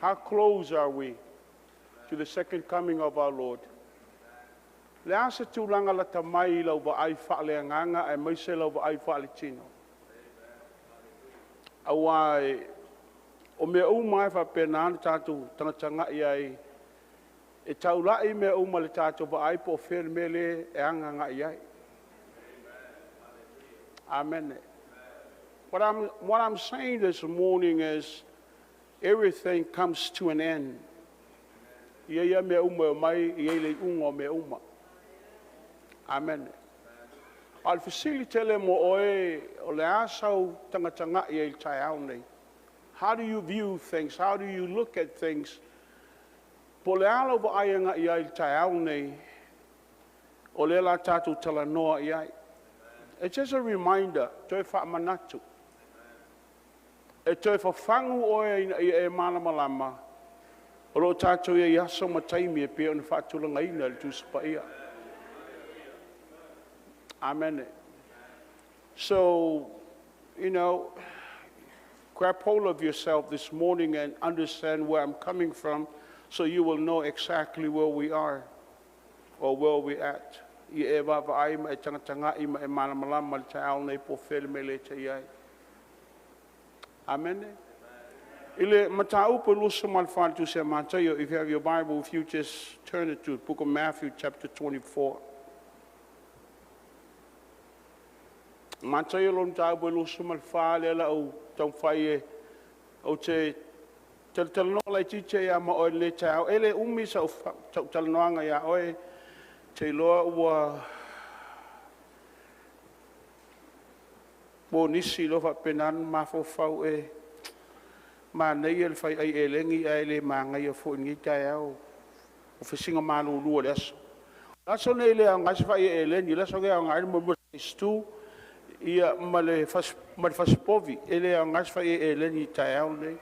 How close are we to the second coming of our Lord? O le a se tulaga lata mai i lau vaai faaleagaga aemaise lau vaai faaletino? Aua o mea uma lava e faapena ona tatou tagatagai ai, e taulai mea uma i le tatou vaai po o fea le mea lea e aga i ai. Amene. What I'm saying this morning is everything comes to an end. Ia ia mea uma e omai, e i ai le iuga o mea uma. Amene. A o le fesili tele mo oe, o le a sau tagatagai ai i le taeao nei? How do you view things? How do you look at things? Po o le a lau vaai agai i ai i le taeao nei, o lea la tatou talanoa i ai. It's just a reminder, toe faamanatu. E toe fafagu oe ina ia e malamalama, o lo o tatou i ai i aso ma taimi e pei ona faatulagaina e le Tusi Paia. Amene. So, grab hold of yourself this morning and understand where I'm coming from so you will know exactly where we are or where we at. Ia e vaavaai ma e tagatagai ma e malamalama le taeao nei po o fea le mea lea e te i ai. Amene. I le mataupu 24 le tusi a Mataio, if you have your Bible, if you just turn it to the book of Matthew, chapter 24. Mataio lo mataupu 24 lea la ou taumafai e ou te talatalanoa laitiiti ai ma oe i lenei taeao. E le umi sau talanoaga ia oe, te iloa ua po nisi loa faapena ona mafaufau e manaia le fai ai elegi ae le manaia foi i lenei taeao o fisinga malulu o le aso. O le aso lenei e le aoga ai se fai elegi, o le aso lenei e aoga ai le moemoi stew ia ma le fasi povi. E le aoga se fai elegi i le taeao lenei,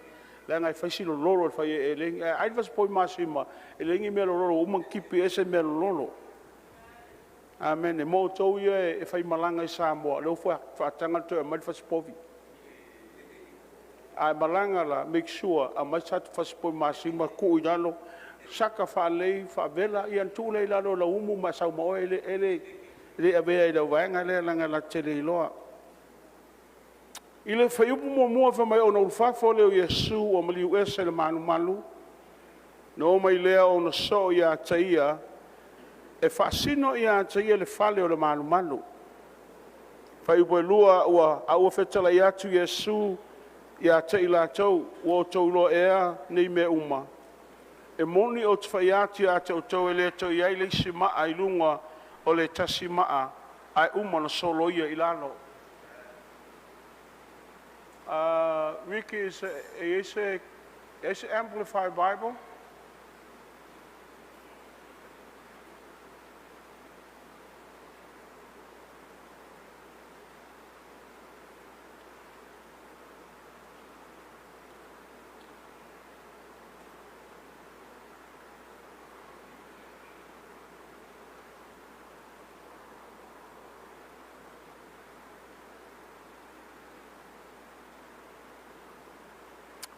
leaga e fai si lololo o le fai elegi. Ae ai le fasi povi masima, e leai ni mea lololo ua uma ona tipi ese mea lololo. Amene. Mo outou ia e faimalaga i Samoa, o lea ua faataga ona toe aumai le fasi povi. A e malaga la, make sure aumai se fasi povi masima tuu i lalo, saka faalelei, faavela ia ona tuu lea i lalo o lau umu ma e sau ma oe, e le avea i lau vaega lea leaga latou te le iloa. I le fuaiupu 1 fai mai ona ulufafo lea o Iesu ua maliu ese i le malumalu, na oo mai lea o ona soo ia te ia, e faasino ia te ia le fale o le malumalu. Fuaiupu 2, ua a ua fetalai atu Iesu ia te i latou, “Ua outou iloa ea nei mea uma? E moni ou te fai atu ia te outou, e le toe i ai le isi maa i luga o le tasi maa, ae uma ona soloia i lalo.” Ricky, is it Amplified Bible?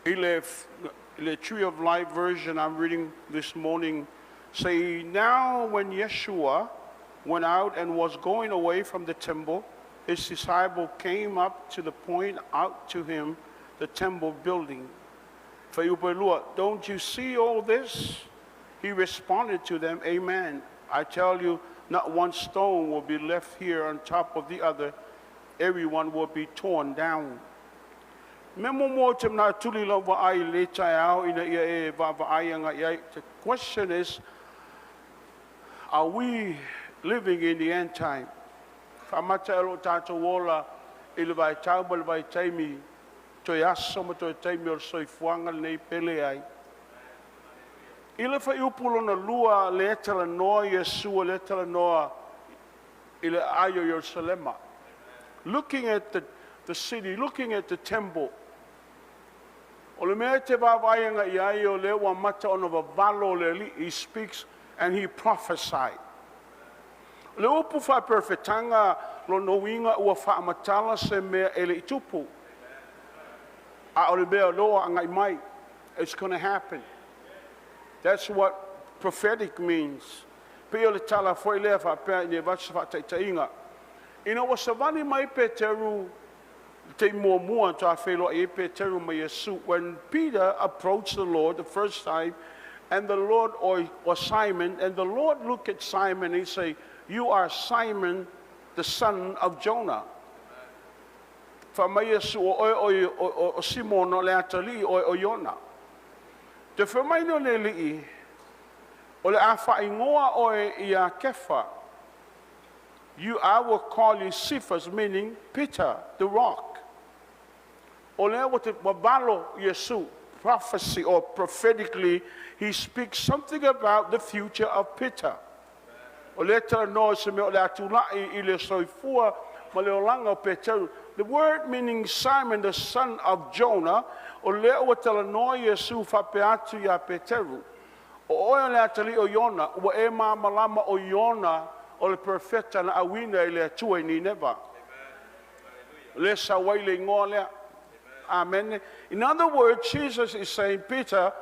I le Tree of Life version I'm reading this morning say, “Now when Yeshua went out and was going away from the temple, his disciple came up to the point out to him the temple building.” Fuaiupu 2, “Don't you see all this?” He responded to them, “Amen. I tell you, not one stone will be left here on top of the other. Everyone will be torn down.” Me mo mo te mna tuli lau vaai le taeao ina ia e vaavaai agai ai. The question is, are we living in the end time? Faamata e o tatou ola i le vaitau ma le vaitaimi, toe aso ma toe taimi o le soifuaga lenei pele ai. I le fuaiupu lona 2 le talanoa Iesu le talanoa i le aai o Ierusalema. Looking at the city, looking at the temple, o le mea e te vaavaai agai ai o lea ua mata ona vavalo le Alii. He speaks and he prophesied. O le upu faaperefetaga lona uiga ua faamatala se mea e le i tupu, a o le mea o lo o agai mai. It's going to happen. That's what prophetic means. Pe o le tala foi lea faapea i ne vasa faataitaiga. Ina ua savali mai Peteru te muamua ta wheloa i Peteru ma Iesu. When Peter approached the Lord the first time, and the Lord, or Simon, and the Lord looked at Simon and he say, "You are Simon, the son of Jonah." Fa mai Iesu o oe o Simona le atali o Iona. Te wha mai no le lii, o le a whaingoa oe ia Kefa. You, I will call you Cephas, meaning Peter, the rock. O lea wa te wabalo Yesu, prophecy or prophetically, he speaks something about the future of Peter. O lea tala noa se mea o le atulai i le soifua ma le olanga o Peteru. The word meaning Simon, the son of Jonah, o lea ua tala noa Yesu whapeatu ia Peteru. O oe o le atali o Iona, ua e ma malama o Iona o le perfecta na awina i le atua i Nineva. Le sa wai le ingoa lea. Amen. In other words, Jesus is saying, Peter,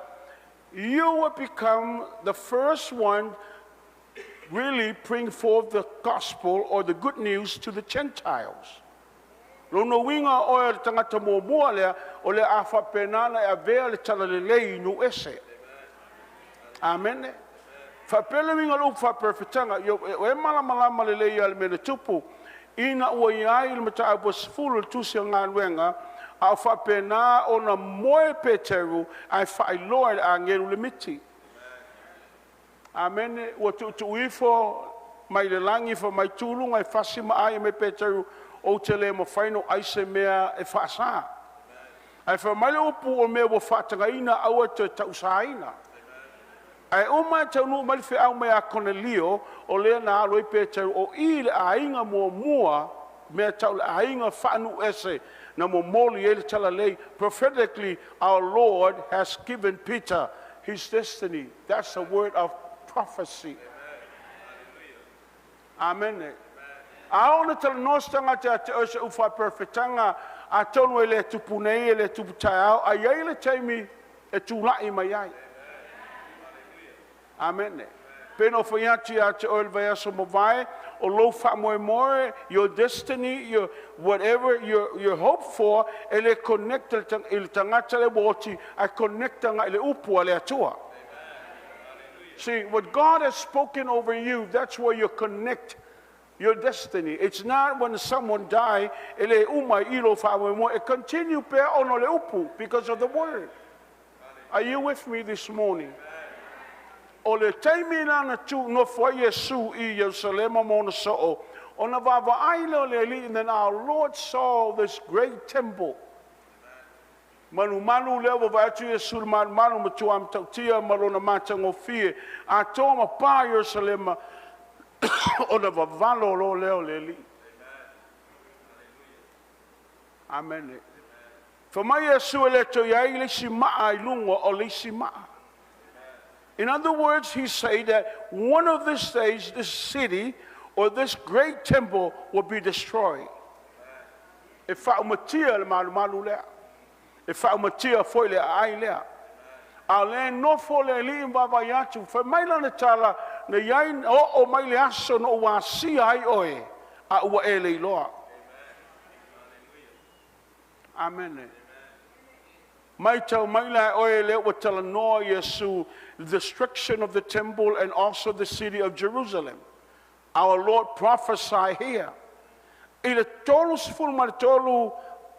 you will become the first one really bring forth the gospel or the good news to the Gentiles. Lono winga o le tangata mua lea, o le a whapenana e avea le talalelei nu ese. Amen. Whapele winga lo whaperfetanga, o e malamalama le lei ale mele tupu, ina ua iai le mata au sefulu le tusi o ngā luenga, a o whapena o na moe Peteru, ai whailoa le angelu le miti. Amen. Ua tu ifo mai le langi fa mai tulu ngai fasi ma ai me Peteru o te le mo whaino ai se mea e whaasa. Ai fa mai le upu o mea ua whaatangaina aua te tausaina. Ai o mai taunu mai le au mai a Konelio o lea na alo i Peteru o i le ainga mua mua mea tau le ainga whaanu ese na mo moli e le talalei. Prophetically, our Lord has given Peter his destiny. That's a word of prophecy. Amen. A ona tala nostanga te ate ose uwha perfectanga a tonu e le tupu nei e le tupu tai au a iai le taimi e tūlai mai ai. Amen. Peno whaiati a te oel vai aso mawai, o lo wha moe moe, your destiny, your whatever you hope for, e le connect i le tangata le woti, a connecta nga i le upu a le atua. See, what God has spoken over you, that's where you connect your destiny. It's not when someone die, e le uma i lo wha moe moe, e continue pe ono le upu because of the word. Are you with me this morning? O le taimi lana tu no fo Yesu i Jerusalema mona so o na vava ai le le li, and then our Lord saw this great temple. Malu malu le wa atu Yesu malu malu matua am tautia malona mata ngofie a toma pa Jerusalema o na vavalo lo leo le li. Amen. Fa mai Yesu le to iai le si maa i lunga o le si maa. In other words, he said that one of these days, this city or this great temple will be destroyed. E whaumatia le malu malu lea. E whaumatia foi le ai lea. A le nofo le li mwawa atu. Whai mai lana tala, na iai o o mai le aso no ua sia ai oe, a ua e le iloa. Amen. Mai tau mai la oe le ua tala noa Yesu, the destruction of the temple and also the city of Jerusalem. Our Lord prophesied here. I le tolu sifulu ma le tolu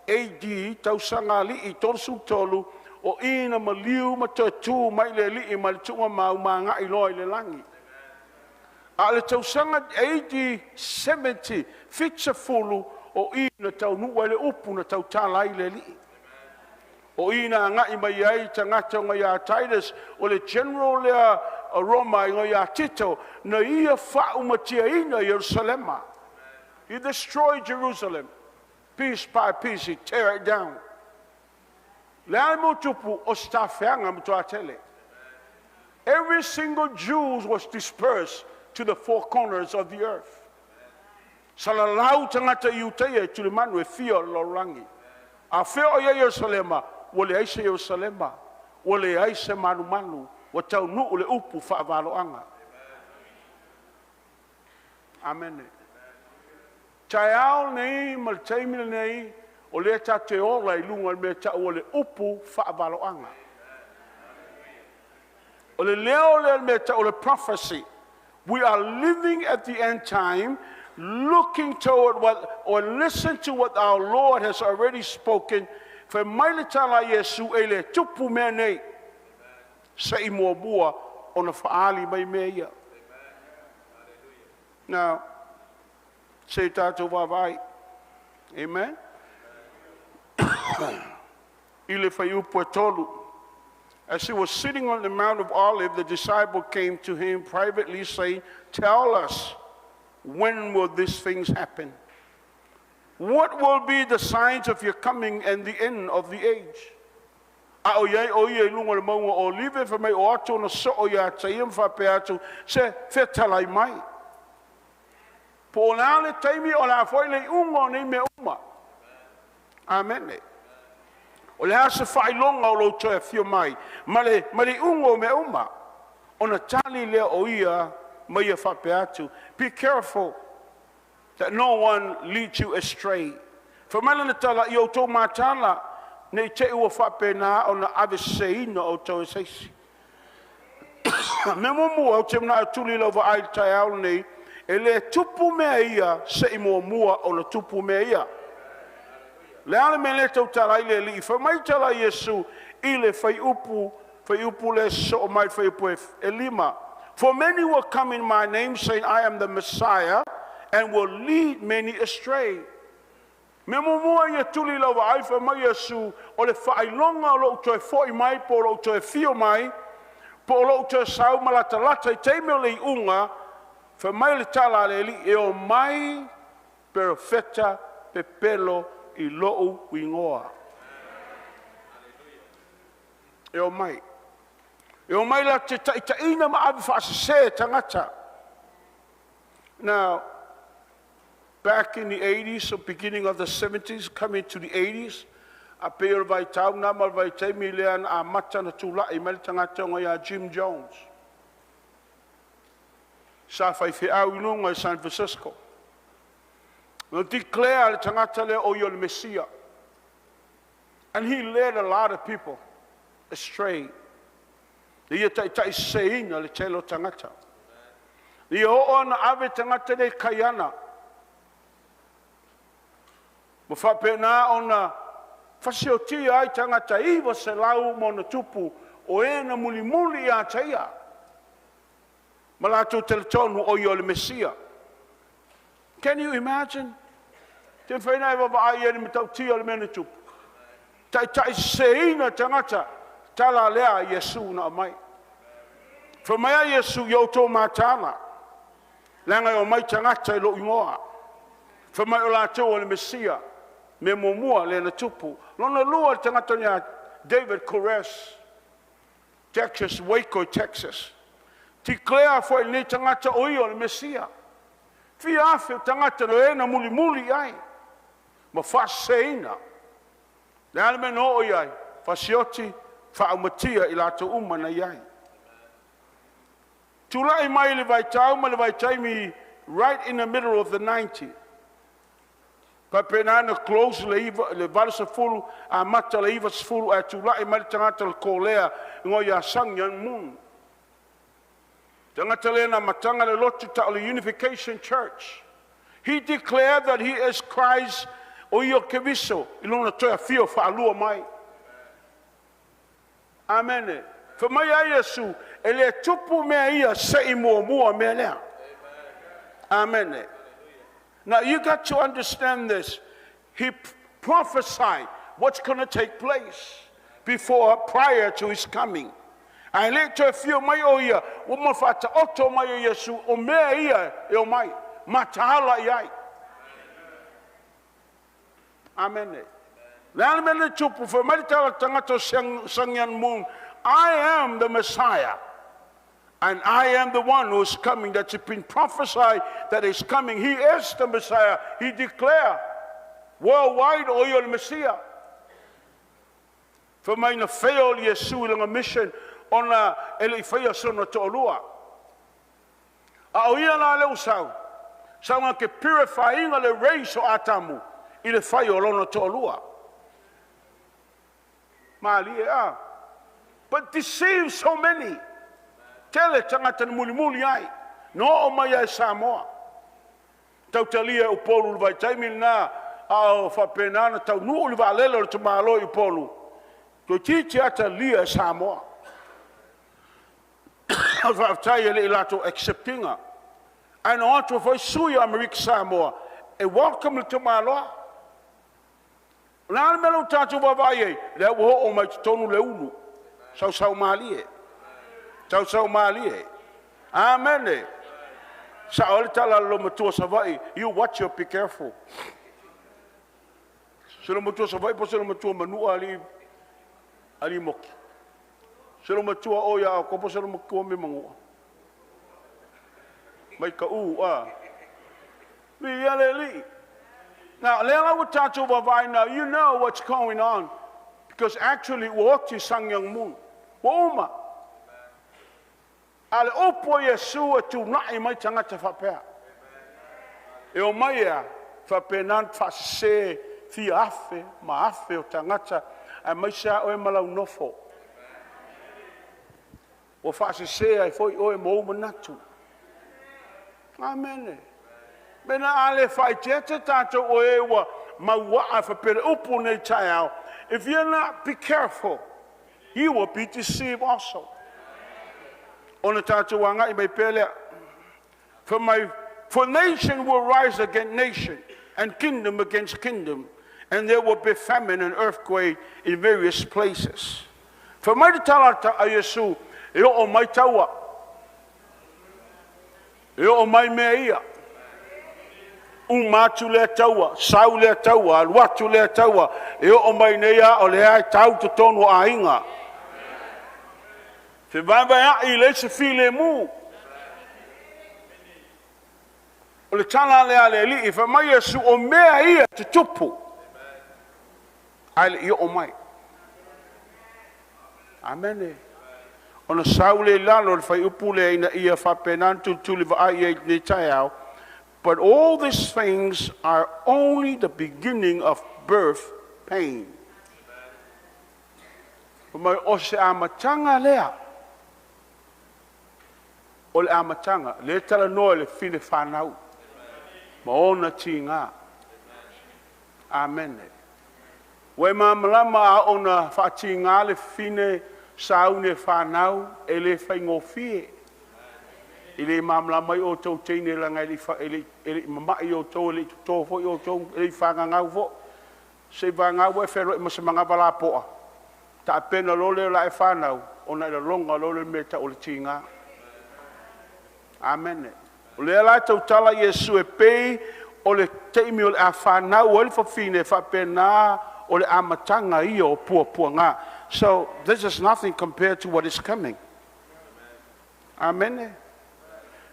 AD, tausanga li'i, tolu su tolu, o ina ma liu ma te tū mai le li'i ma le tunga mau ma ngai loa i le langi. A le tausanga AD 70, fitsa fulu, o ina tau nua le upu na tau tala i le li'i. O ina ngai mai ai tangata ngai a Titus, o le general lea Roma ngai a Tito, na ia whaumatia ina Jerusalema. He destroyed Jerusalem. Piece by piece, he tear it down. Le ai mo tupu o stafeanga mo tele. Every single Jew was dispersed to the four corners of the earth. Salalau tangata i uteia i tulimanu e fia o lorangi. A feo o ia Jerusalema, ua le aisa Jerusalema, Ua leai se malumalu, ua taunuu le upu faavaloaga. Amene. Taeao nei ma le taimi lenei, o lea tatou te ola i luga o le mea e tau o le upu faavaloaga. O le leo lea o le mea e tau o le prophecy. We are living at the end time, looking toward what, or listen to what our Lord has already spoken. Fai mai le tala a Iesu e le tupu mea nei, se i muamua ona faaali mai mea ia. Now, se i tatou vaavaai. Amen. I le fuaiupu e 3. As he was sitting on the Mount of Olives, the disciple came to him privately, saying, "Tell us, when will these things happen? What will be the signs of your coming and the end of the age?" A o iai o ia i luga o le mauga o Olive, fai mai o atu ona soo ia te ia ma faapea atu, se fetalai mai, po o le a le taimi o le a foi le iuga o nei mea uma? Amene. O le a se faailoga o lou toe afio mai ma le iuga o mea uma? Ona tali lea o ia ma ia faapea atu, "Be careful that no one leads you astray." Fai mai lana tala, ia outou matala ne i te i ua faapena ona aveseseina outou e se isi. Mea muamua ou te manao e tuli lau vaai i le taeao lenei, e le tupu mea ia se i muamua ona tupu mea ia. Le a le mea lea tautala ai le Alii? Fai mai tala Iesu i le fuaiupu le sosoo mai, fuaiupu e 5. "For many will come in my name, saying, 'I am the Messiah,' and will lead many astray." Mea muamua ia tuli lau vaai, fai mai Iesu, o le faailoga o lou toe foi mai, po o lou toe fio mai, po o lou toe sau ma latalata i taimi o le iuga, fai mai le tala a le Alii, e o mai perofeta pepelo i lou igoa. E o mai. E o mai la te taitaiina ma ave faasese tagata. Now, back in the 80s, or beginning of the 70s, coming to the 80s, a pei o le vaitau na ma le vaitaimi lea na amata na tula'i mai le tagata o ia Jim Jones. Sa faifeau i luga i San Francisco. Na declare le tagata lea o ia o le Mesia. And he led a lot of people astray. Ia taitai seseina le tele o tagata. Ia oo ana ave tagata nei kaiana. Ma faapena ona fasiotia ai tagata 900+ o e na mulimuli ia te ia. Ma latou teletonu o ia o le Mesia. Can you imagine? Te whaina e wawa ai ni matautia o le mea na tupu. Taitai seseina tagata, tala lea Iesu na mai. Fai mai a Iesu, ia outou matala, leaga e o mai tagata i lou igoa, fai mai o latou o le Mesia. Mea muamua lea na tupu. Lona lua, le tagata ia David Koresh, Texas, Waco, Texas. Declare foi lenei tagata o ia o le Mesia. Fia afe o tagata no e na mulimuli i ai ma faaseseina. Le a le mea na oo i ai? Fasioti, faaumatia i latou uma na i ai. Tulai mai le vaitau ma le vaitaimi, right in the middle of the 90. Faapena na close le iva, le 80, amata le 90, ae tulai mai le tagata o le Kolea, igoa ia Sun Myung Moon. Tagata lea na amataga le lotu ta'o le Unification Church. He declared that he is Christ, o ia o Keriso, i lona toe afio faalua mai. Amene. Fai mai ai Iesu, e le tupu mea ia se i muamua mea lea. Amene. Now you got to understand this. He prophesied what's going to take place before, prior to his coming. Ae le toe fio mai o ia, ua ma faataoto mai o Iesu, o mea ia e o mai, mataala i ai. Amene. Le a le mea le tupu? Fai mai le tala tagata o Sun Myung Moon, "I am the Messiah. And I am the one who is coming," that's been prophesied that is coming. He is the Messiah. He declared worldwide o ia o le Mesia. Fai mai na fail Iesu i lana mission ona e le i faia sona toalua. A o ia la lea ua sau, sau na te purify ina le race o Atamu i le fai o lona toalua. Malie a. But deceive so many. Tele tagata na mulimuli ai. Na oo mai ai Samoa. Tautalia e Upolu i le vaitaimi lena, a o faapena ona taunuu le vaalele o le tamaloa i Upolu, toeitiiti lava talia e Samoa. O le faafetai e le i latou accept ina. Ae na o atu foi sui o Amerika Samoa e welcome le tamaloa. O le a le mea lea ua tatou vaavaai i ai? Lea ua oo mai totonu le ulu. Sausau malie. Sausau malie. Amene. Sao ai le tala a le olomatua Savaii, you watch it, be careful. Se olomatua Savaii po o se olomatua Manua alii alii moki. Se olomatua o ia o po se olomatua me Manua. Mai ka u a. Mi ia le li. Now, lea la ua tatou vaavaai now, you know what's going on. Because actually, ua oti Sun Myung Moon. Ua uma. A le upu a Iesu e tunai mai tagata faapea. E o mai ea, faapena ona faasese fia afe ma afe o tagata, aemaise a oe ma lau nofo. Ua faasese ai foi oe ma ou manatu. Amene. Mena a le faaeteete tatou o e ua mauaa faapea le upu nei taeao, if you're not be careful, you will be deceived also. Ona tatou agai mai pea lea. For my for nation will rise against nation, and kingdom against kingdom, and there will be famine and earthquake in various places. Fai mai le tala a Iesu, e oo mai taua, e oo mai mea ia. Uma atu lea taua, sau lea taua, alu atu lea taua, e oo mai nei a o lea e tau totonu o aiga. Fevaevaeai i le isi filemu. O le tala lea a le Alii, fai mai Iesu, o mea ia tutupu, ae le i oo mai. Amene. Ona sau le i lalo o le fuaiupu lea ina ia faapena ona tulituli vaai ai i lenei taeao. But all these things are only the beginning of birth pain. Mai o se amataga lea. O le amataga, le talanoa i le fine whanau. Ma ona tiga. Amene. Ua e malamalama a ona faatiga le fine sauni e fanau e le faigofie. E le malamalama ai outou teine leaga e le i mamai outou, e le i toto foi outou, e le i fagagau foi. Se i vagau e fealuai ma se manava lapoa, taapena loa lea o le a e fanau, ona e lagona loa le mea e tau o le tiga. Amene. O lea la e tautala Iesu e pei o le taimi o le a fanau ai le fafine faapena o le amataga ia o puapuaga. So this is nothing compared to what is coming. Amene.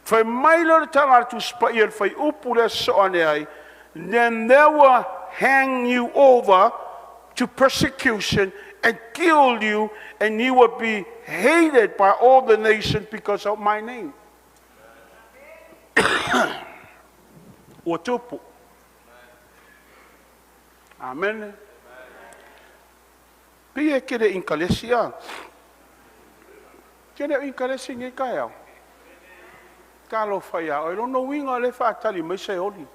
Fai mai lea o le tala a le Tusi Paia le fuaiupu lea sosoo ane ai, then they will hand you over to persecution and kill you, and you will be hated by all the nations because of my name. Ua tupu. Amene. Pei e kele inkalesi a. Kele o inkalesi nei taeao. Talofa ia oe, lono uiga le faatali mai se oli.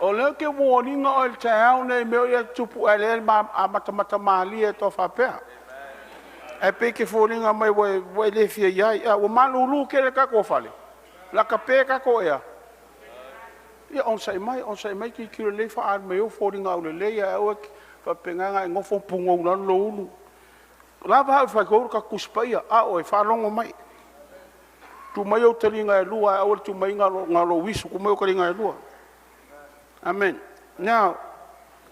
O lea ke warninga o le taeao nei mea o ia tupu ai le ma a matamata malie to faapea. Ae pei ke foliga mai ua e le fia iai. A ua malulu tele tatou fale. La ka pe tatou ea. Ia onosai mai tilotilo lelei faaali mai ou foliga aulelei ae aua e te faapena ona e nofo pugou i lalo lou ulu. Lava au e fai atu le tatou Tusi Paia, a oe, faalogo mai. Tu mai ou taliga e lua, ae aua le tu mai na o lou isu, tu mai ou taliga e lua. Amen. Now,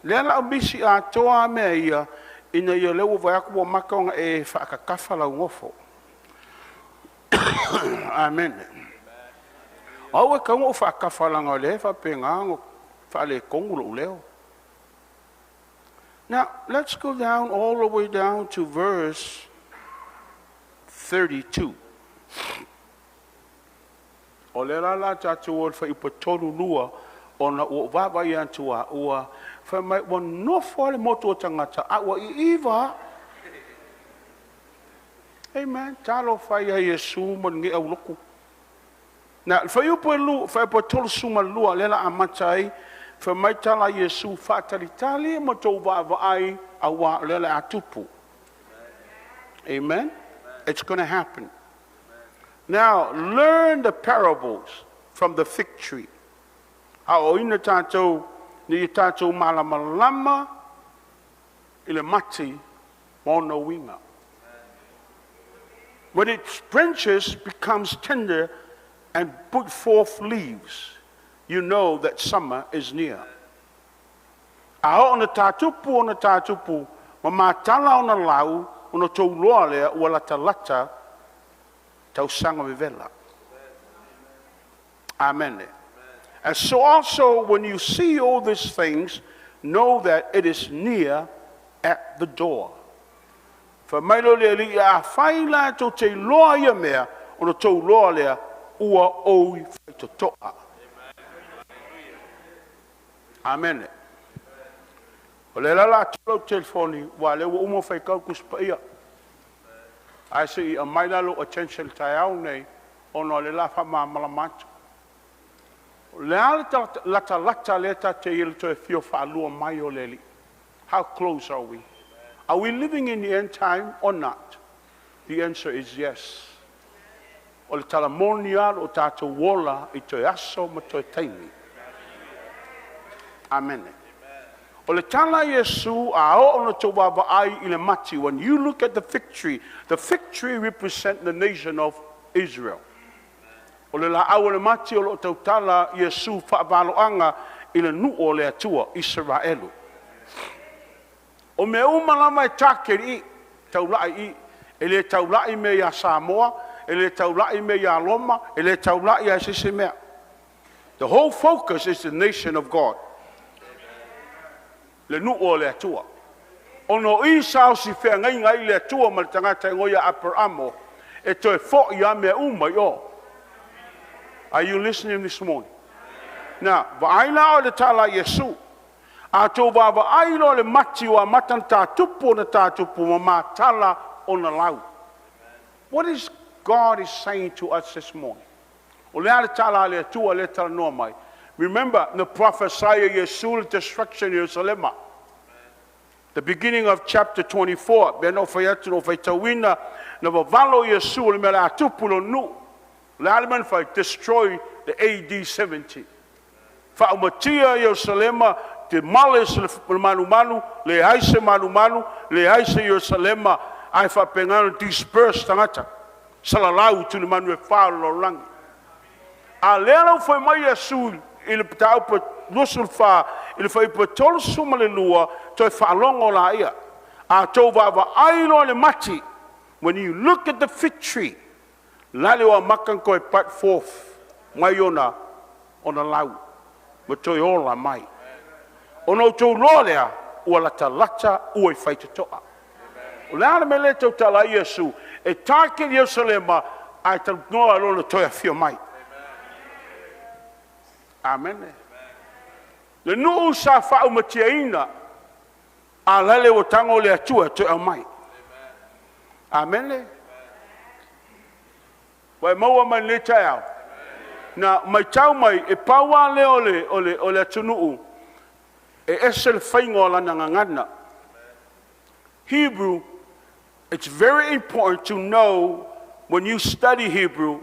lea la o misi atoa a mea ia, ina ia lea ua vaai atu ua mata ona e faatatafa lau nofo. Amen. Au e tatau ona ou faatafa leaga o lea e faapena ona faaletonu lou leo. Now, let's go down all the way down to verse 32. O le la la tatou o le fuaiupu 32 ona ua ou vaavaai atu a ua fai mai ua nofo lava le motu o tagata a ua iiva. Amen. Talofa e ia Iesu ma lenei aulotu. Na, le fuaiupu e fuaiupu e 32 lea la amata ai, fai mai tala a Iesu, faatalitali ma tou vaavaai auā o lea le a tupu. Amen. It's going to happen. Now, learn the parables from the fig tree. A o ina tātou, ni i tātou malamalama i le mati ma ona uiga. When its branches becomes tender and put forth leaves, you know that summer is near. A oo na tātupu ona tātupu, ma matala ona lau, ona tou iloa lea ua latalata tausaga vevela. Amen. And so also when you see all these things, know that it is near at the door. Fai mai lea o le Alii, afai la tou te iloa ia mea, ona tou iloa lea ua oi faitotoa. Amen. O le la atu lau telefoni, ua lea ua uma faitau Tusi Paia. Ae se i aumai la lou attention taeao nei, ona o le la faamalamalama atu. O le a le latalata lea tatou te i ai i le toe fia faalua mai o le Alii? How close are we? Are we living in the end time or not? The answer is yes. O le talamoni lava o tatou ola i toe aso ma toe taimi. Amen. O le tala a Iesu a oo na tou vaavaai i le mati. When you look at the fig tree represent the nation of Israel. O le laau o le mati o lo o tautala Iesu faavaloaga i le nuu o le Atua, Isaraelu. O mea uma lava e takeli i, taulai i, e le taulai mea ia Samoa, e le taulai mea ia Roma, e le taulai a se isi mea. The whole focus is the nation of God. Le nuu o le Atua. Ona o i sa o si feagaiga ai le Atua ma le tagata e igoa ia Aperamo, e toe foi a mea uma i o. Are you listening this morning? Now, vaai la o le tala a Iesu. A tou vaavaai loa le mati ua amata na tātupu ona tātupu ma matala ona lau. What is God is saying to us this morning? O le a le tala a le Atua le talanoa mai. Remember, the prophesy Yesu le destruction in Jerusalem. The beginning of chapter 24, be no fai atu no fai tauina, na vavalo Iesu le mea le a tupu lo nu. Le a le mea na fai, destroy the AD 70. Faaumatia Ierusalema, demolish le malumalu, le ai se malumalu, le ai se Ierusalema, ae faapena disperse tagata. Salalau i tulimanu e wha o le lalolagi. A lea lau fai mai Iesu i le mataupu 24, i le fuaiupu 32, toe faalogo la ia. A tou vaavaai loa le mati, when you look at the fig tree, lale o amata na toe put forth mai ona lau, ma toe ola mai. Ona o tou loa lea, ua latalata ua i faitotoa. O le a le mea lea tautala ai Iesu, e take Ierusalema, ae talanoa lona toe afio mai. Amen. Le nuu sa faaumatiaina, a lale ua tago le Atua e toe aumai. Amen. Ua e maua mai lenei taeao. Na matau mai e pau lava lea o le atunuu e ese le faiga o lana gagana. Hebrew, it's very important to know when you study Hebrew,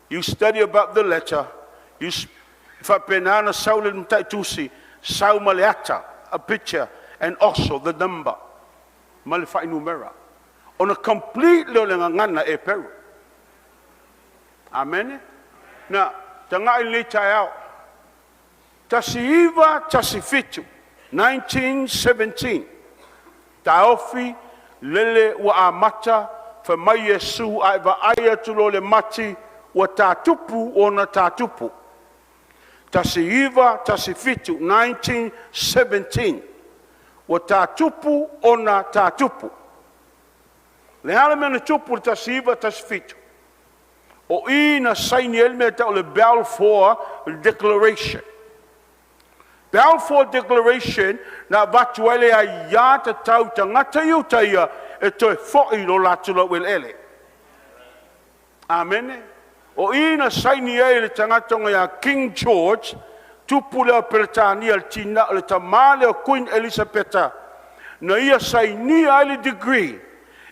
you study about the letter, you faapena na sau le mataitusi, sau ma le ata, a picture, and also the number, ma le fuainumera. Ona complete lea o le gagana e Peru. Amen. Na, tagai lenei taeao. 1917, 1917. Taofi lele ua amata fai mai Iesu ae vaai atu lo le mati ua tātupu ona tātupu. 1917, 1917. Ua tātupu ona tātupu. Le a le mea na tupu i le 1917? O i na saini ai le mea tau le Balfour Declaration. Balfour Declaration na avatu ai le aiā tatau i tagata Iutaia e toe fo'i i lo latou laueleele. Amene. O i na saini ai le tagata ia King George, tupu lea o Peretania, le tamā lea o Queen Elisapeta, na ia sainia ai le decree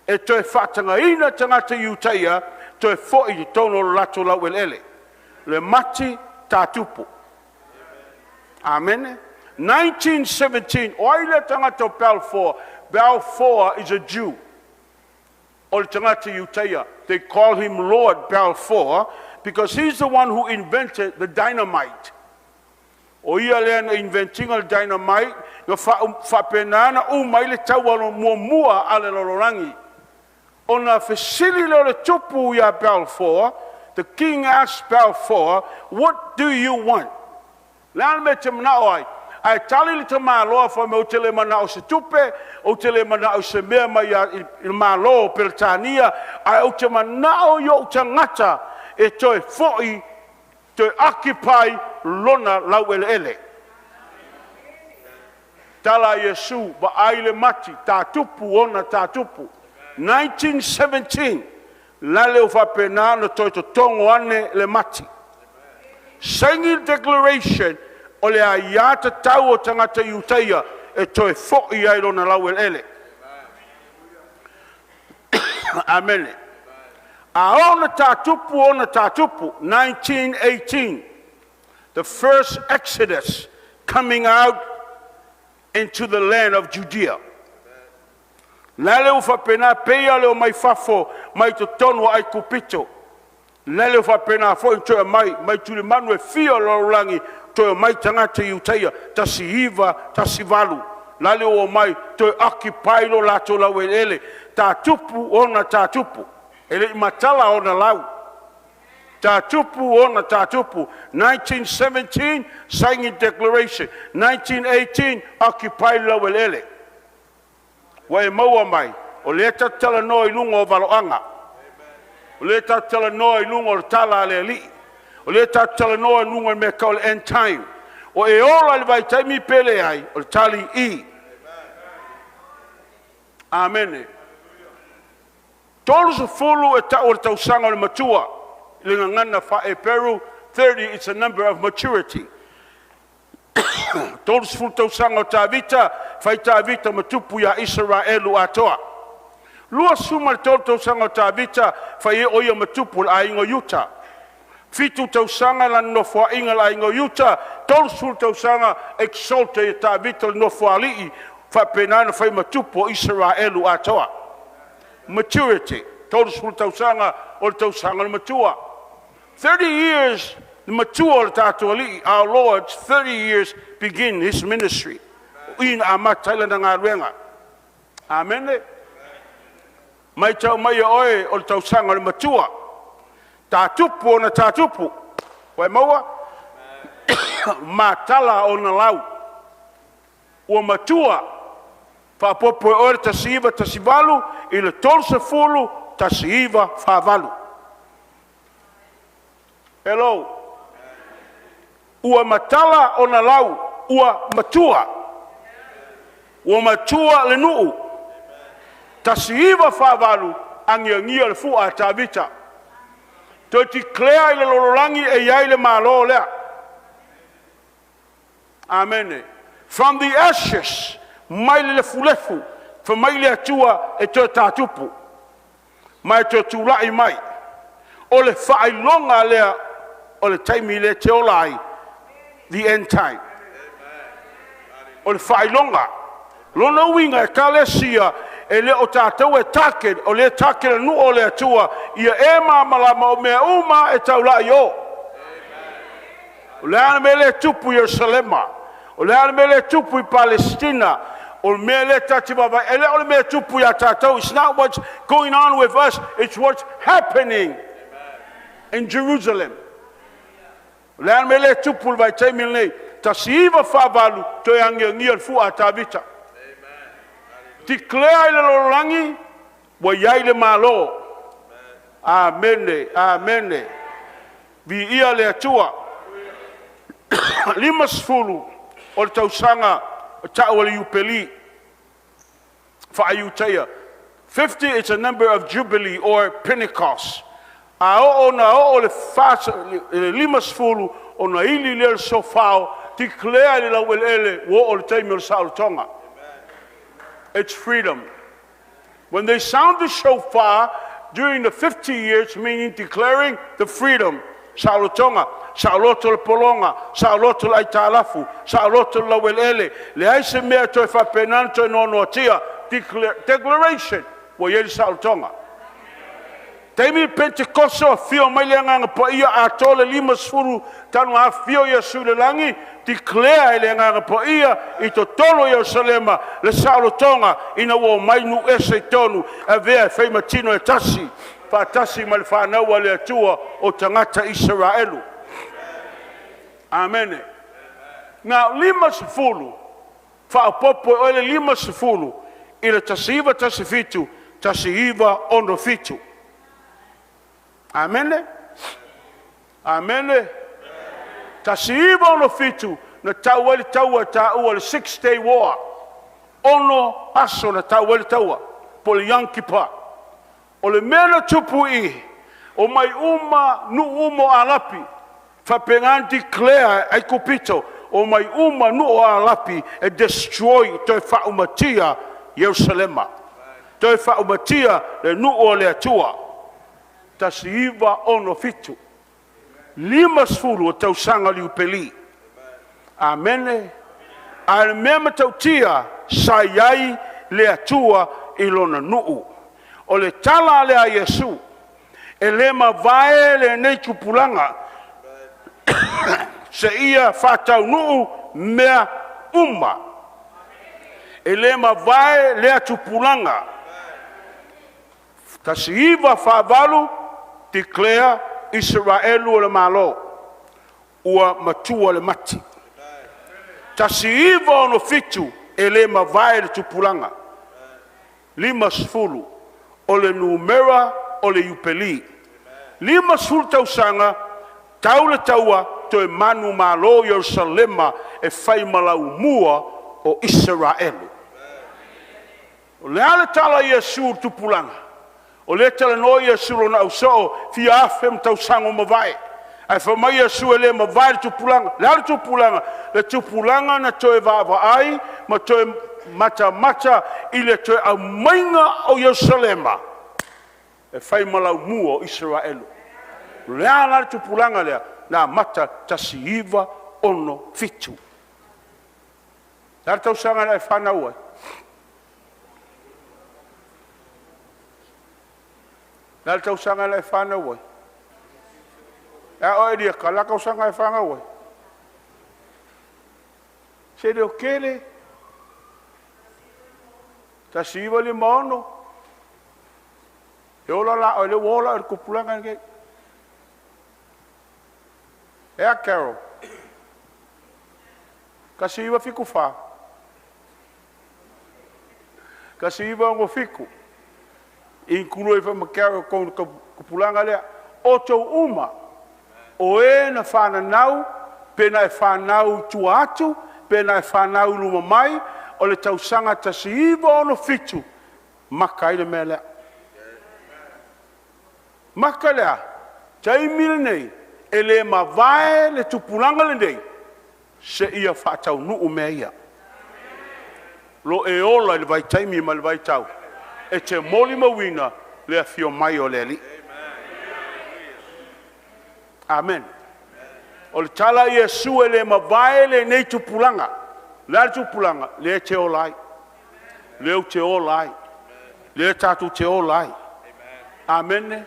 e toe faatagaina tagata Iutaia toe fo'i i totonu o lo latou laueleele. Le mati tātupu. Amene. 1917, o ai le tagata o Balfour? Balfour is a Jew. O le tagata Iutaia. They call him Lord Balfour because he's the one who invented the dynamite. O ia lea na inventinga le dynamite, na faapena na uma ai le taua muamua a le lalolagi. Ona fesili lea o le tupu ia Balfour, the king asked Balfour, "What do you want?" Le a le mea te manao ai? Ae tali le tamāloa fai mai, ou te le manao se tupe, ou te le manao se mea mai i le Malo o Peretania, ae ou te manao i ou tagata e toe fo'i, toe occupy lona laueleele. Tala a Iesu, vaai le mati, tātupu ona tātupu. 1917, lale o faapena na toe totogo ane le mati. Saini le declaration o le aia tatau o tagata Iutaia e toe fo'i ai lona laueleele. Amene. A ona tātupu ona tātupu, 1918, the first exodus coming out into the land of Judea. Lale ua faapena peia le o mai fafo mai totonu o Aikupito. Lale ua faapena foi toe mai mai tulimanu e fia o le lalolagi toe mai tagata Iutaia 1918. Lale ua mai toe occupy lo latou laueleele. Tātupu ona tātupu. E le i matala ona lau. Tātupu ona tātupu. 1917, signing declaration. 1918, occupy laueleele. Ua e maua mai, o lea tatou talanoa i luga o valoaga. O lea tatou talanoa i luga o le tala a le Alii. O lea tatou talanoa i luga o le mea tau le end time. O e ola i le vaitaimi pe leai, o le tali i. Amene. 30 e tau o le tausaga o le matua. I le gagana faa-Eperu, 30 is a number of maturity. 30 tausaga o Tavita, fai Tavita ma tupu ia Isaraelu atoa. 23 tausaga o Tavita, fai e o ia ma tupu le aiga o Iuta. 7 tausaga lana nofoaiga le aiga o Iuta, 30 tausaga exalted e Tavita le nofoalii, faapena na fai ma tupu o Isaraelu atoa. Maturity, 30 tausaga o le tausaga o le matua. 30 years, le matua o le tatou Alii, our Lord, 30 years begin his ministry. O i na amata ai lana galuega. Amene. Mai tau mai e oe o le tausaga o le matua. Tātupu ona tātupu. Ua e maua? Matala ona lau. Ua matua. Faapopo e oe le 1918 i le 30 1948. Hello. Ua matala ona lau, ua matua. Ua matua le nuu. 1948, agiagia le fua a Tavita. Toe declare i le lalolagi e i ai le Malo lea. Amene. From the ashes, mai le lefulefu, fa mai le Atua e toe tātupu, ma e toe tulai mai. O le faailoga lea o le taimi le te ola ai, the end time. O le faailoga. Lona uiga e kalesia, e le o tatou e target, o le target le nuu o le Atua, ia e malamalama o mea uma e taulai o. O le a le mea le tupu i Ierusalema, o le a le mea le tupu i Palestina, o le mea le tati vavai, e le o le mea tupu ia tatou. It's not what's going on with us, it's what's happening in Jerusalem. O le a le mea le tupu i le vaitaimi lenei, 1948, toe agiagia le fua a Tavita. Declare i le lalolagi, ua i ai le Malo. Amene, amene. Viia le Atua. 50 o le tausaga ta'u o le Iupeli faa-Iutaia. 50 is a number of Jubilee or Pentecost. A oo na oo le 50 ona ili lea o le shofar, declare i le laueleele ua oo le taimi o le saolotoga. It's freedom. When they sound the shofar during the 50 years, meaning declaring the freedom, saolotoga, saoloto le pologa, saoloto le aitalafu, saoloto le laueleele, leai se mea toe faapena ona toe noanoatia, declaration ua i ai le saolotoga. Taimi Pentekoso afio mai le Agaga Paia atoa le 50 talu ona afifio Iesu i le lagi, declare e le Agaga Paia i totonu o Ierusalema le saolotoga ina ua omai nuu ese i totonu e avea e fai ma tino e tasi faatasi ma le fanau a le Atua o tagata Isaraelu. Amene. Na o 50 faaopoopo e oe le 50 i le 1917, 1967. Amene? Amene? 1967 na tau ai le taua e taua o le Six Day War. 6 aso na tau ai le taua, po o le Yom Kippur. O le mea na tupu i i, omai uma nuu uma o Arapi, faapena ona declare Aikupito, omai uma nuu o Arapi e destroy, toe faaumatia Ierusalema. Toe faaumatia le nuu o le Atua. 1967. 50 o tausaga o le Iupeli. Amene. A o le mea matautia, sa i ai le Atua i lona nuu. O le tala lea a Iesu, e le mavae lenei tupulaga seia faataunuu mea uma. E le mavae lea tupulaga. 1948, declare Isaraelu o le Malo, ua matua le mati. 1967, e le mavae le tupulaga. 50 o le numera o le Iupeli. 50 tausaga, tau le taua, toe manumalo Ierusalema e fai ma laumua o Isaraelu. O le a le tala a Iesu i le tupulaga? O lea e talanoa Iesu i lona ausoo fia afe tausaga ua mavae, ae fai mai Iesu e le mavae le tupulaga. O le a le tupulaga? Le tupulaga na toe vaavaai ma toe matamata i le toe aumaiga o Ierusalema e fai ma laumua o Isaraelu. O le a la le tupulaga lea? Na amata 1967. O le a le tausaga na e fanau ai? O le a le tausaga na e fanau ai? E a oe Elieta, o le a le tausaga na e fanau ai? Se leo tele, 1956, e ola la oe, lea ua ola oe i le tupulaga lenei. E a Carol? 1974, 1967, include ai foi ma Carol i totonu o le tupulaga lea. Outou uma o e na fananau, pe na e fanau i tua atu, pe na e fanau i luma mai, o le tausaga 1967, maka ai le mea lea. Maka le a? Taimi lenei, e le mavae le tupulaga lenei, seia faataunuu mea ia. Lo e ola i le vaitaimi ma le vaitau, e te molimauina le afio mai o le Alii. Amen. O le tala a Iesu e le mavae lenei tupulaga. O le a le tupulaga? Lea e te ola ai. Lea ou te ola ai. Lea tatou te ola ai. Amene.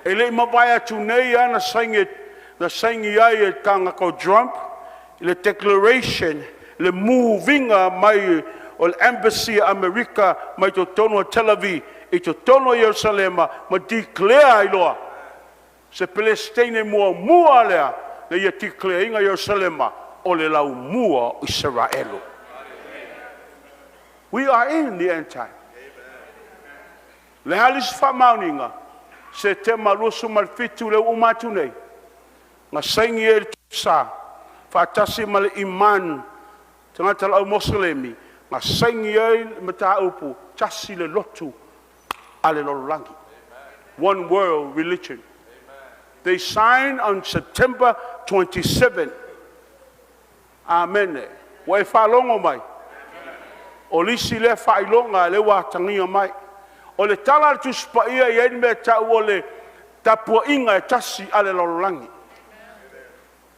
E le i mavae atu nei lava na saini ai e le tagata o Trump le declaration, le move ina mai o le embassy a Amerika mai totonu o Tel Aviv i totonu o Ierusalema ma declare ai loa se Pelesiteine muamua lea na ia declare ina Ierusalema o le laumua o Isaraelu. We are in the end time. Le a le isi faamaoniga? Setema 27 le ua uma atu nei, na saini ai le Tupusa faatasi ma le Iman, tagata o le aumoselemi, na saini ai le mataupu, tasi le lotu a le lalolagi. One world religion. They signed on September 27. Amene. Ua e faalogo mai? O le isi lea faailoga lea ua atagia mai. O le tala a le Tusi Paia e i ai le mea e tau o le tapuaiga e tasi a le lalolagi.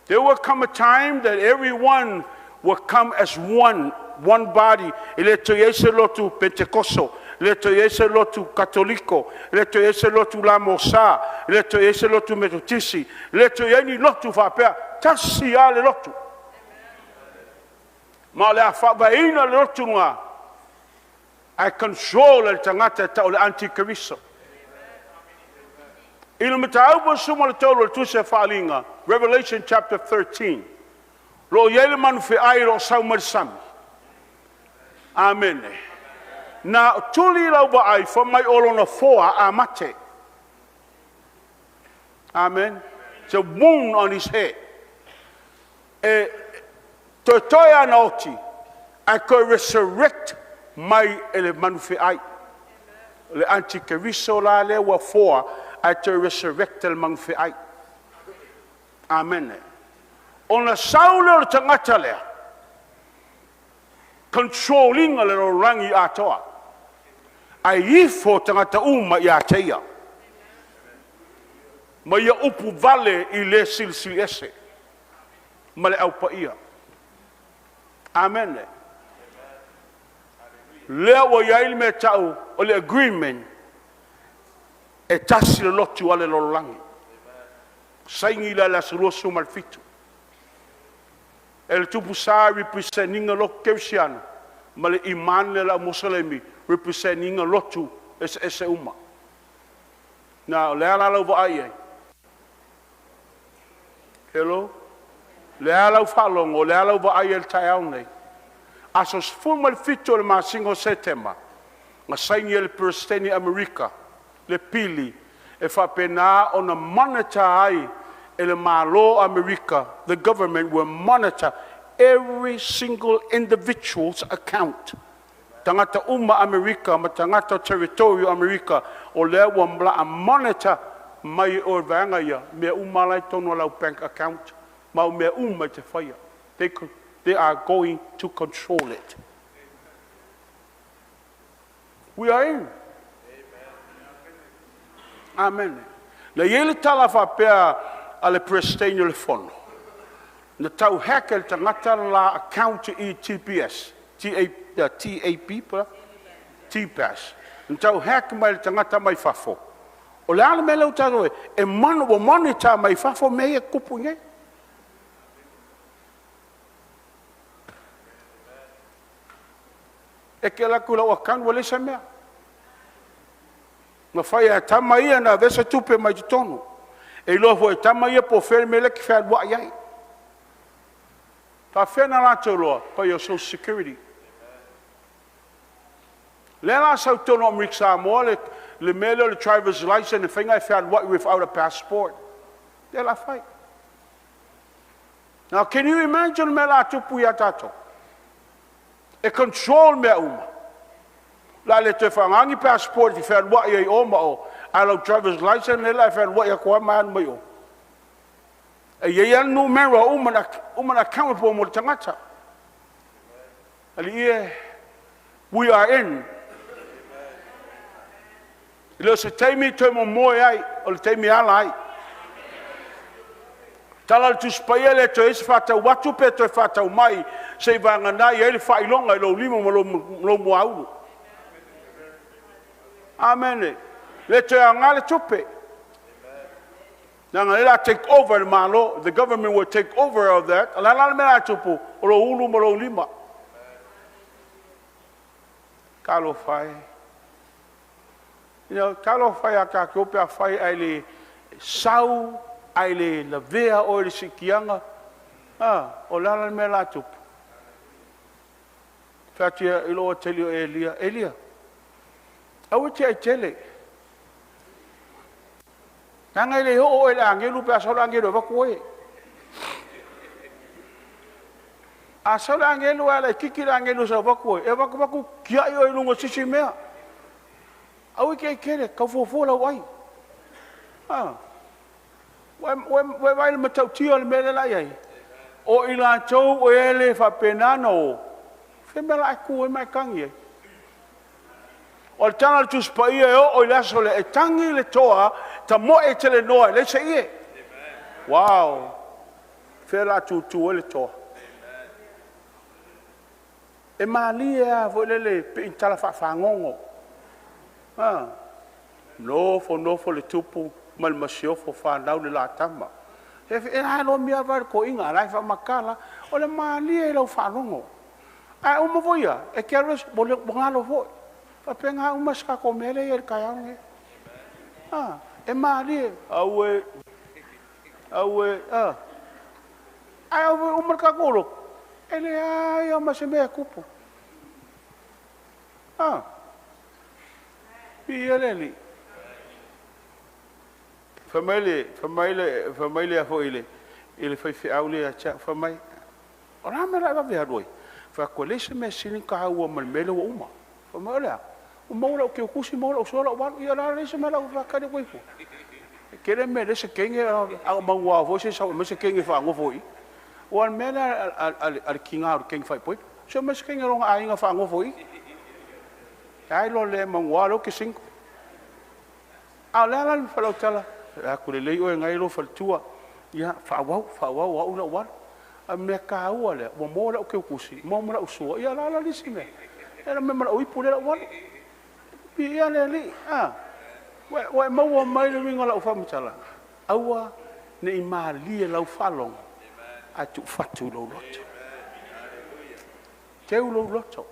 There will come a time that everyone will come as one, one body. E le toe i ai se lotu Petekoso, e le toe i ai se lotu Katoliko, e le toe i ai se lotu La-Mo-Sa, e le toe i ai se lotu Metotisi, e le toe i ai ni lotu faapea, tasi lava le lotu. Ma o le a faavaeina le lotu lena, ae control e le tagata e tau o le antikeriso. I le mataupu 13 o le Tusi a Faaaliga, Revelation chapter 13, o lo o i ai le manufeai o lo o sau mai le sami. Amene. Na tuli lau vaai fai mai o lona foa a mate. Amen. It's a wound on his head. E toetoe ana oti, ae toe resurrect mai e le manufeai. O le antikeriso la lea ua foa, ae toe resurrect e le manufeai. Amene. Ona sau lea o le tagata lea, control ina le lalolagi atoa, ae ifo tagata uma ia te ia, ma ia upu vale i le Silisili Ese ma le aupaia. Amene. Lea ua i ai le mea tau o le agreement, e tasi le lotu a le lalolagi. Saini la i le aso 27. E le Tupu Sa represent ina lotu kerisiano, ma le Iman le au Moselemi represent ina lotu eseese uma. Na, o le ala lau vaai ai. Hello? Le ala lau faalogo, o le ala lau vaai ai le taeao nei. Aso 17 o le masina o Setema, na saini e le Peresetene Amerika le pili e faapena ona monitor ai e le Malo o Amerika, the government will monitor every single individual's account. Tagata uma Amerika ma tagata o territory o Amerika, o lea ua laa monitor mai o vaega ia, mea uma la i totonu o lau bank account, ma o mea uma e te faia. They are going to control it. We are in. Amen. Na i ai le tala faapea a le Peresetene o le Fono, na tau hack e le tagata la account i TPS, TAP, TPAS. Na tau hack mai le tagata mai fafo. O le a le mea lea ua tatou e ua monitor mai fafo mea ia e tupu nei. E te alu atu i lau account ua leai se mea. Na fai e tama ia na aveese tupe mai totonu. E iloa foi e tama ia po o fea le mea lea e te fealuai ai. Faafefea ona latou iloa? By your social security. Lea la sau totonu o Amerika Samoa le mea lea o le driver's license e fai e fealuai without a passport. Lea la fai. Now can you imagine mea la tupu ia tatou? E control mea uma. La le toe faaaoga ni passport e fealuai ai o ma o, a lau driver's license lea la e fealuai atu ai ma alu mai o. E i ai lava le numera uma na accountable mo le tagata. Ali ie, we are in. E le o se taimi toe momoe ai, o le taimi e ala ai. Tala le Tusi Paia le toe isi faatau atu pe toe faatau mai, se i vagana i ai le faailoga i lou lima ma lou muaulu. Amene. Le toe aoga le tupe. Leaga le take over le Malo, the government will take over of that. O le ala le mea la tupu, o lou ulu ma lou lima. Talofa e. You know, talofa e a tātou pe a fai ai le sau, ai le lavea o le sikiaga. Ah, o le ala le mea la tupu. Fai atu ia i lou atalii o Elia, Elia, aua e te ai tele. Leaga e le oo oe i le agelu pe a sau le agelu e avatu oe. A sau le agelu ae laitiiti le agelu e sau e avatu oe, e avatu avatu tiai oe i luga o se isi mea. Aua e te ai tele, tau fuafua lau ai. Ua e vaai i le matautia o le mea lea o le a i ai? O i latou o e le faapena ona o, o fea le mea o le a e tu ai ma e tagi ai? O le tala a le Tusi Paia e oo i le aso lea, e tagi le toa, tamoe telenoa e leai se ie. Wow! Fea o le a tutu ai le toa? E malie lava foi lele pei ni tala faafagogo. Nofo nofo le tupu ma le masiofo, fanau le la tama. E lomia lava le toeaina a o la e faamatala. O le malie i lau faalogo. Ae uma foi ia, e te alu ua galo foi. E faapena uma si tatou mea lea e i ai i le taeao lenei. E malie, aue, aue, a. Ae uma le tatou lotu, e leai lava ma se mea e tupu. Viia le Alii. Fai mai le, fai mai le, fai mai le foi i le faifeau lea ia te au, fai mai, o le a le mea o le a e vave alu ai? Fai atu, e leai se mea sili ona taua ma le mea lea ua uma. Fai mai, o le a? Ua maua lau teutusi, maua lau sua, lau alu. Ia o le a le isi mea o le a ou faatali atu ai fua? E tele mea e leai se teine, ae ou manua foi se i sau e aumai se teine e faanofo i i. Aua o le mea lea a le tiga o le teine faaipoipo, se i aumai se teine a lona aiga e faanofo i i. Ai loa lea, meamanu lava o lea ou te single. A o le a la lau tala? Fai atu, lelei oe o lena e i lou faletua. Ia, faaauau, faaauau o au o le a ou alu. A o le mea taua lea, ua maua lau teutusi, maua ma lau sua, ia o le a la le isi mea? E mea ma lau ipu lea o le a ou alu. Viia le Alii, a? Ua e maua mai le uiga o lau faamatalaga? Aua ne i malie lau faalogo, ae tuufatu i lou loto. Teu lou loto,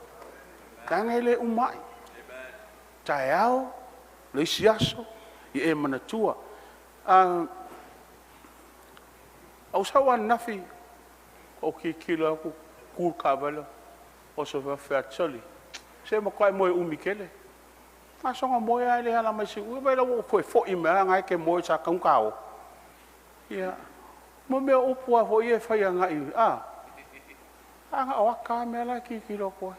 leaga e le uma ai. Taeao, le isi aso, ia e manatua. Ou sau ananafi, ou tilotilo atu, tu le taavale, oso mai fai atu, sole, se i matua e moe umi tele. A soona moe lava e le ala mai siuia, vaai la e ua ou toe foi mai lava o lena e te moe sa tatau ona ta o. Ia, mo mea o upu lava foi ia e fai agai, a na o ata lava mea la e tilotilo atu ai.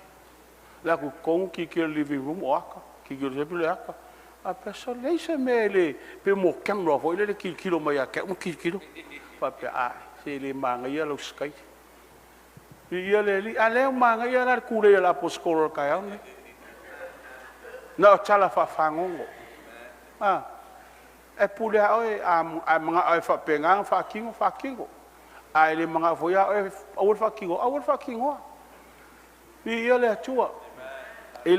Le atu i totonu tilotilo i le living room o ata, tilotilo i le ata. Faapea, sole, leai se mea e le, pe mo camera foi lele e tilotilo mai ia te au ma tilotilo. Faapea, ai, se le manaia lau sikaiti. Viia le Alii, a o lea ua manaia la le tulei a le aposetolo i le taeao lenei. Na o tala faafagogo. E pule lava oe, a e manao e faapena ona faatino, faatino. A e le manao foi lava oe aua le faatinoa, aua le faatinoa. Viia le Atua. I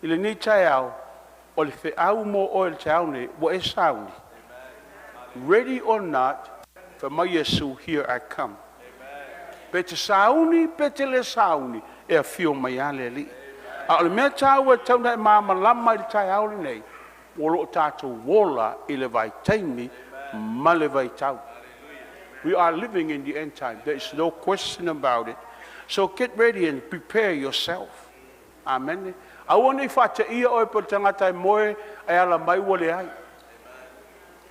lenei taeao, o le feau mo oe i le taeao nei, ua e sauni. Ready or not, fai mai Iesu, here I come. Pe te sauni, pe te le sauni, e afio mai lava le Alii. A o le mea taua e tatau ona e malamalama i le taeao lenei, o lo o tatou ola i le vaitaimi ma le vaitau. We are living in the end time. There is no question about it. So get ready and prepare yourself. Amen. Aua ne i faateia oe pe o le tagata e moe ae ala mai ua leai.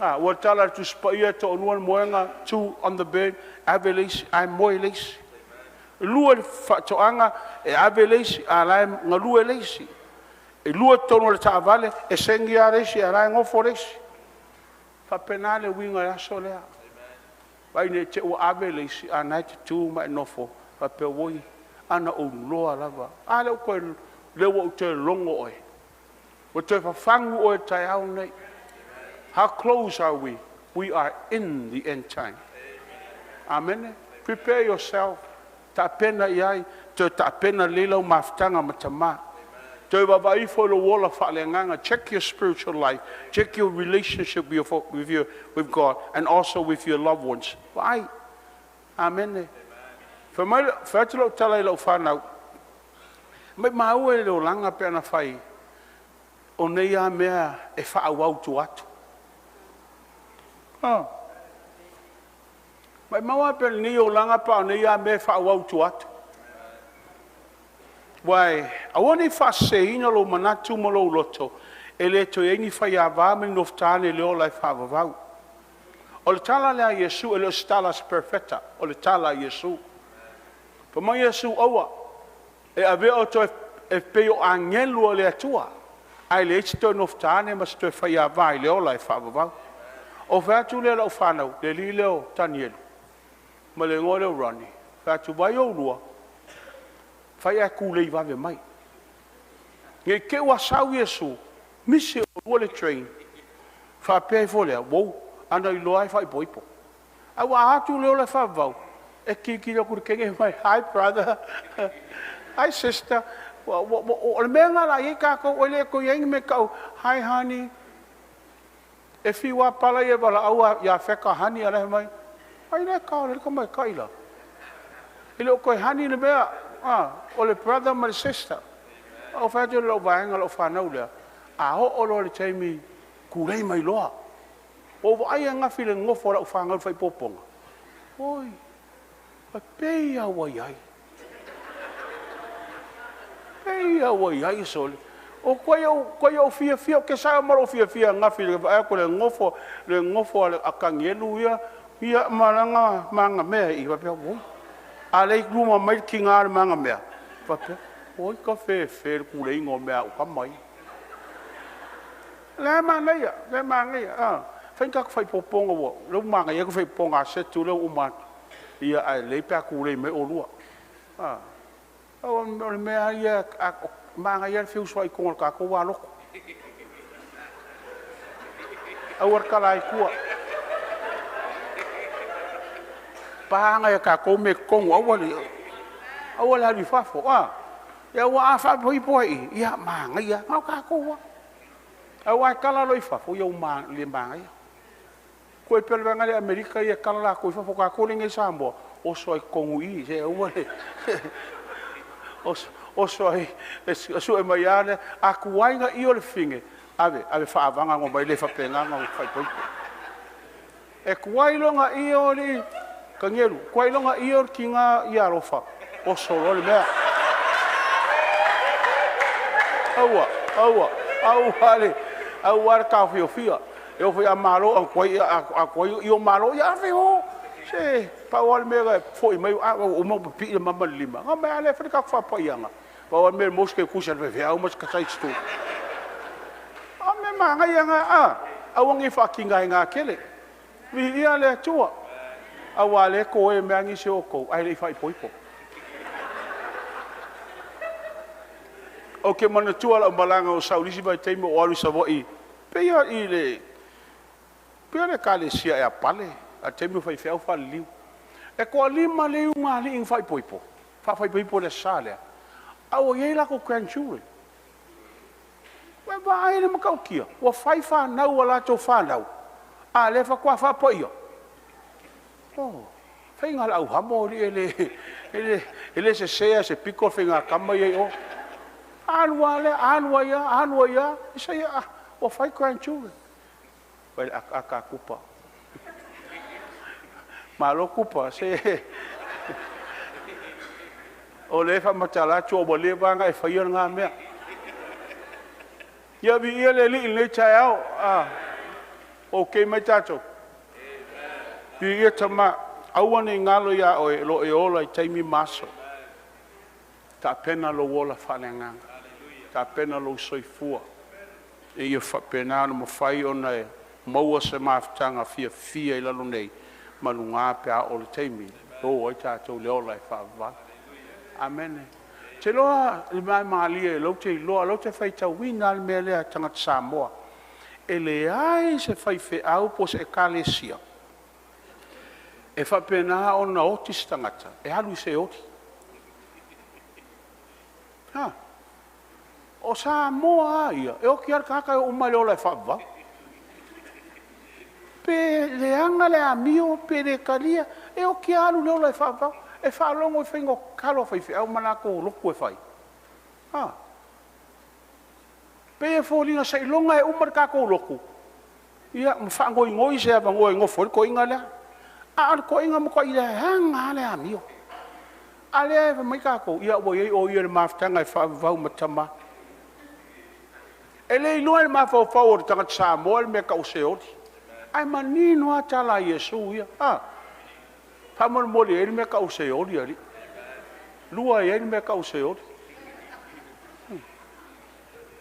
Ua tala le Tusi Paia e toalua le moega, two on the bed, ave le isi, ae moe le isi. Lua le faatoaga, e ave le isi, a o la e galue le isi. E lua totonu o le taavale, e segi lava le isi, a o la e nofo le isi. E faapena le uiga o le aso lea. Vaai ne i te i ua ave le isi, a o lena e te tu ma e nofo, faapea, oi, ana ou iloa lava. A lea ua ou toe logo oe. Ua toe fafagu oe i le taeao lenei. How close are we? We are in the end time. Amen. Prepare yourself. Tapena i ai, toe tapena lelei lau mafutaga ma tama. Toe vaavaai ifo i lou ola faaleagaga. Check your spiritual life. Check your relationship with God and also with your loved ones. Vaai. Amen. Fai mai, fai atu lau tala i lau whanau. Mai maua e le olaga pe ana fai, o nei a mea e faaauau tua atu. Mai maua pe lenei olaga pa o nei a mea e faaauau tua atu. Uae aua nei faaseseina lou manatu ma lou loto, e le toe i ai ni faiava ma ni nofotane i le ola e faavavau. O le tala lea a Iesu, e le o se tala a se perofeta, o le tala a Iesu. Fai mai Iesu, aua, e avea outou e pei o agelu o le Atua, ae leai se toe nofotane ma se toe faiava i le ola e faavavau. Ou fai atu lea i lau fanau, le alii lea o Tanielu ma le igoa lea o Ronnie, fai atu, vaai oulua, fai ae tulei vave mai. Ne i te i ua sau Iesu, misi e oulua le train, faapea ifo lea, uou, a na iloa lava e faaipoipo. Ae ua a atu i le ola e faavavau, e tilotilo atu i le teine fai mai, hi brother, hi sister. O le mea lena o le a i ai tatou, ua le toe i ai ni mea e tau, hi honey. E fiu lava pala ia e valaau ia Feka honey, a o la e fai mai, ai lea e le tamaitai lea? E le o toe honey le mea, o le brother ma le sister. Ou fai atu i lau vaega lau fanau lea, a oo loa i le taimi, tulei mai loa. Ua ou vaai ananafi i le nonofo a lau fanau i le faaipoipoga, oi, e pei lava ua i ai. E pei lava ua i ai sole. Ua matuai ou fiafia, ou te sao ma lou fiafia ananafi i le vaai atu i le nonofo a Tanielu ia ma lana magamea i i, faapea, oi. A o lea e i luma mai le tiga o le magamea, faapea, oi tafefe i le tuleiga o mea a au tama ia. O lea e manaia, o lea e manaia. Fai ni tatou faaipoipoga, o lea ua manaia atu le faaipoipoga a Setu lea ua uma atu, ia ae lelei pe a tulei mai oulua. O le mea lava ia, e manaia lava le feusuai i totonu o le tatou va lotu. Aua le tala ai i tua. Pa nai a tatou mea i totonu, aua le alu i fafo. Aua a faaipoipo ai i i, ia manaia lava, na o tatou lava. Aua e tala loa i fafo, ua le manaia. E pei o le vaega lea i Amerika e tala latou i fafo, o tatou lea e i inei i Samoa, oso lava i totonu i i, se aua le… oso lava e sue mai lava lea. A tuai ona io le fafine, ave, ave faavaga ona omai lea e faapena ona faaipoipo. E tuai loa ona io alii Tanielu, tuai loa ona io le tina ia alofa, oso loa le mea. Aua, aua, aua le, aua le taofiofia, e oo foi a malo a tuai ona io malo, ia ave e o. Se pau lava le mea e foi mai ua uma ona pipii le mama i le lima, ona omai lava lea e fai le tatou faapaiaga. Pau lava le mea e maua si tusi a le faifeau ma si tai. O mea manaia na a? Aua ne i faatigaina tele. Viia le Atua, aua o lea e toē mai lava nisi o outou ae le i faaipoipo. Ou te manatua lau malaga na ou sau i le isi vaitaimi o ou alu i Savaii, pei lava i le pei o le ekalesia ea a Pale, a o le taimi o faifeau faliliu. E toa-5 le ulugalii na faaipoipo, faafaaipoipo i le Aso Sa lea, a ua i ai latou grandchildren. Ua e vaai i le matautia? Ua fai fanau a latou fanau, a o lea faatoa faapaia. Ioe. Faiga a le auhamo alii e le sese lava i se pito le faigatama ia i o. Alu a lea, alu ai lava, alu ai lava, ua fai grandchildren. Vaai i le ataata a Tupa. Malo Tupa, se o lea e faamatala atu ua leva lava ona e faia lena mea. Ia viia le Alii i lenei taeao. Ok mai tatou? Viia Tama. Aua ne i galo ia oe, o lo o e ola i taimi ma aso. Tapena lou ola faaleagaga, tapena lou soifua ina ia faapena ona mafai ona e maua se mafutaga fiafia i lalo nei ma luga pe a oo i le taimi e o ai tatou i le ola e faavavau. Amene. Ou te iloa le vaemalie o lea ou te iloa, o lea ou te faitauina lava le mea lea a tagata Samoa, e leai se faifeau po o se ekalesia e faapena ona oti se tagata e alu i se oli. A, o Samoa lava ia, e oti lava le tagata e oo uma lava i le ola e faavavau. Pe leaga le amio pe le talia, e oti lava alu i le ola e faavavau. E faalogo i le faiga o tatalo a faifeau ma latou lotu e fai. A, pei e foliga seiloga e uma le tatou lotu ia ma faanoinoi se avanoa e nofo ai le toeaina lea. A o le toeaina e matuai leaga lava le amio. A lea e fai mai tatou, ia ua i ai o ia i le mafutaga e faavavau ma tama. E le iloa e le mafaufau o le tagata Samoa le mea e tau o Seoli. Ae manino lava tala a Iesu ia. A, faamolemole e i ai le mea e tau o Seoli alii. Lua, e i ai le mea e tau o Seoli.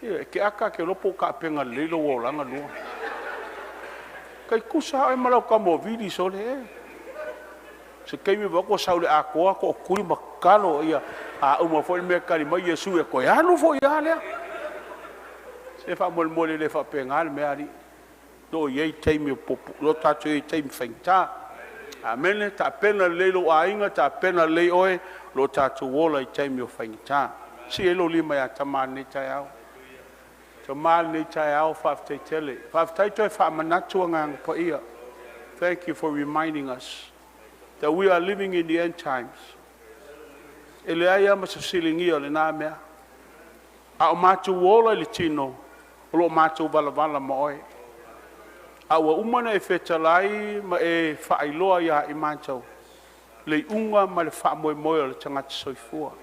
E te ata lava e te iloa po o tapena lelei lou olaga Lua. Tai tutusa lava oe ma lau tama o Vili sole e. Se taimi vaai atu ua sau i le atoa tootui ma tatalo, ia a uma foi le mea tali mai Iesu, ia toe alu foi lava lea. Se faamolemole e le faapena le mea alii. O lo o i ai taimi o tatou i ai i taimi faigata. Amene, tapena lelei lou aiga, tapena lelei oe, o lo o tatou ola i taimi o faigata. Sie lou lima ia Tama i lenei taeao. Tama i lenei taeao, faafetai tele. Faafetai toe faamanatu Agaga Paia. Thank you for reminding us that we are living in the end times. E leai lava ma se fesiligia o lena mea. A o matou ola i le tino, o lo o matou valavala ma Oe. A ua uma ona e fetalai ma e faailoa ia i matou le iuga ma le faamoemoe o le tagata soifua. O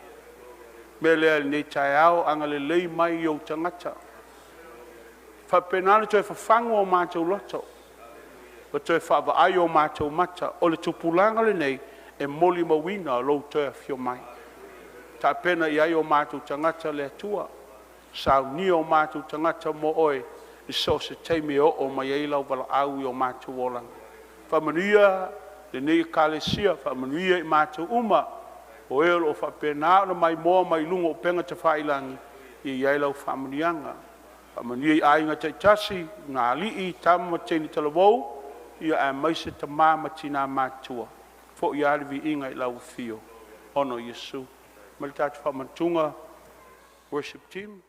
le mea lea i lenei taeao, agalelei mai i ou tagata, faapena ona toe fafagu o matou loto ma toe faavaai o matou mata. O le tupulaga lenei e molimauina lou toe afio mai. Tapena i ai o matou tagata le Atua, saunia o matou tagata mo Oe i so o se taimi e oo mai ai lau valaau i o matou olaga. Faamanuia lenei Ekalesia, faamanuia i matou uma o e o lo o faapena ona maimoa mai luga o upega tafailagi, ia i ai lau faamanuiaga. Faamanuia i aiga taitasi, na alii, tama ma teine talavou, aemaise tama ma tina matutua. Foi a le viiga i lau afio ona o Iesu. Ma le tatou faamanatuga, worship team.